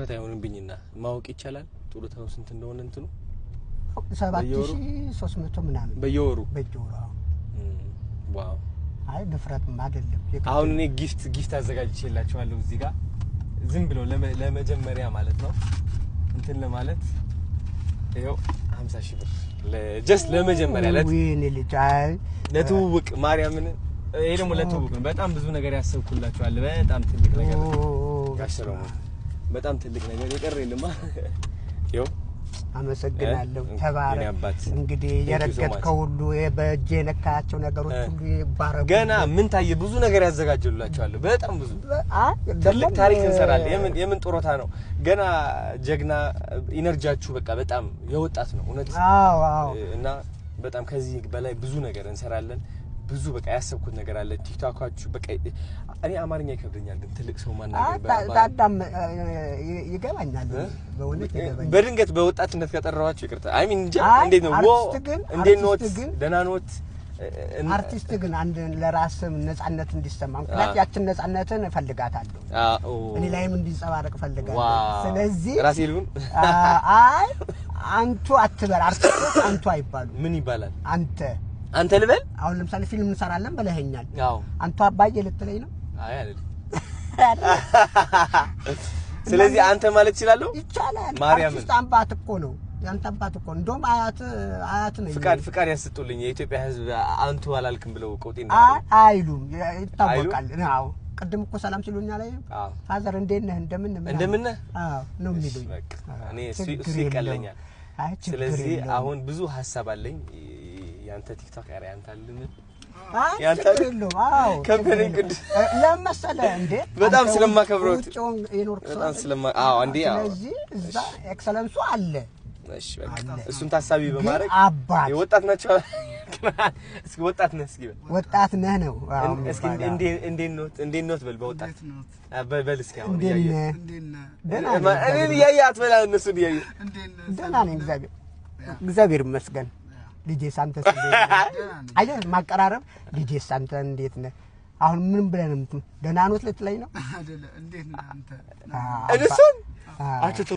ድፍረት አይሆንብኝና ማወቅ ይቻላል ጡረታው ስንት እንደሆነ? እንትኑ 7300 ምናምን። በየወሩ? በየወሩ፣ አዎ። Wow። አይ፣ ድፍረትም አይደለም። አሁን እኔ gift አዘጋጅቼላችኋለሁ እዚህ ጋር፣ ዝም ብሎ ለመጀመሪያ ማለት ነው፣ እንትን ለማለት። ይኸው 50 ሺህ ብር just ለመጀመሪያ ወይኔ ልጅ፣ አይ። ለትውውቅ፣ ማርያምን፣ ይሄ ደግሞ ለትውውቅ ነው። በጣም ብዙ ነገር ያሰብኩላችኋል። በጣም ትልቅ ነገር ጋሽ ሰለሞን፣ በጣም ትልቅ ነገር የቀረ የለማ። ይኸው። አመሰግናለሁ። የኔ ተባረክ። አባት። እንግዲህ Thank you so much. የረገጥከው ሁሉ፣ በእጅ የነካቸው ነገሮች ሁሉ ይባረኩ። ገና ምን ታየ? ብዙ ነገር ያዘጋጀሉላችኋለሁ። በጣም ብዙ ትልቅ ደግሞም ታሪክ እንሰራለን። የምን ጡረታ ነው? ገና ጀግና energy ያችሁ በቃ በጣም የወጣት ነው እውነት። አዎ አዎ እና በጣም ከዚህ በላይ ብዙ ነገር እንሰራለን። ብዙ በቃ ያሰብኩት ነገር አለ። ቲክቶካችሁ በቃ እኔ አማርኛ ይከብደኛል፣ ግን ትልቅ ሰው ማናገር ታዳም ይገባኛል፣ በእውነት ይገባኛል። በድንገት በወጣትነት ከጠራኋችሁ ይቅርታ። I mean እንጃ። አይ፣ እንዴት ነው ወ አርቲስት ግን እንዴት ኖት? አርቲስት ግን ደህና ኖት? አርቲስት ግን አንድ ለራስም ነጻነት እንዲሰማ፣ ምክንያት ያችን ነጻነትን እፈልጋታለሁ፣ እኔ ላይም እንዲንጸባረቅ እፈልጋለሁ። ስለዚህ ራሴ ልሁን። አይ፣ አንቱ አትበል። አርቲስቶች አንቱ አይባሉ። ምን ይባላል? አንተ። አንተ ልበል? አሁን ለምሳሌ ፊልም እንሰራለን ብለኸኛል። አዎ። አንቱ አባዬ ልትለኝ ነው? አይ፣ አይደለም። ስለዚህ አንተ ማለት እችላለሁ? ይቻላል። ማርያምን። አርቲስት አባት እኮ ነው፣ ያንተ አባት እኮ ነው። እንደውም አያት አያት ነኝ። ፍቃድ ያስጡልኝ፣ የኢትዮጵያ ሕዝብ አንቱ አላልክም ብለው ቀውጤ አይ፣ እንዳሉ። አይሉም፣ ይታወቃል። አዎ፣ ቅድም እኮ ሰላም ሲሉኛ ላይ አዎ። Father እንዴት ነህ፣ እንደምን ምናምን። እንደምን ነህ? አዎ ነው የሚሉኝ። በቃ እኔ እሱ ችግር እሱ የለውም። ይቀለኛል። አይ፣ ችግር ስለዚህ የለውም። አሁን ብዙ ሀሳብ አለኝ። ያንተ ቲክቶክ ኧረ ያንተ አልምን አይ፣ ያንተ ችግር የለውም። አዎ፣ ከበደኝ። ችግር ቅዱስ። የለውም። ለምን መሰለህ እንዴ፣ በጣም አንተ ስለማከብረው ውጭ የኖርክ ሰው በጣም አይደል? ስለማ አዎ፣ እንዴ፣ አዎ። ስለዚህ እዛ excellence ኡ አለ። እሺ በቃ አለ። እሱን ታሳቢ ግን በማድረግ አባት ወጣት ናቸው። እስኪ ወጣት ነህ እስኪ በል። ወጣት ነህ ነው፣ አዎ እስኪ የሚባለው። እንዴት ኖት፣ እንዴት ኖት በል በወጣት። እንዴት ኖት? በል እስኪ አሁን እንዴት እያየህ ነህ? እንዴት ነህ? ደህና ነኝ፣ እኔን እግዚአብሔር እያየህ አትበላ፣ እነሱን እያየህ። እንዴት ነህ? ደህና ነኝ፣ እግዚአብሔር ይመስገን። ልጄስ አንተስ እንዴት ነህ? ደህና ነኝ። አየህ ማቀራረብ። ልጄስ አንተ እንዴት ነህ? አሁን ምን ብለህ ነው የምትለው? ደህና ኖት ልትለኝ ነው? አይደለ? እንዴት ነህ አንተ? አዎ፣ እነሱን አዎ። አትቶ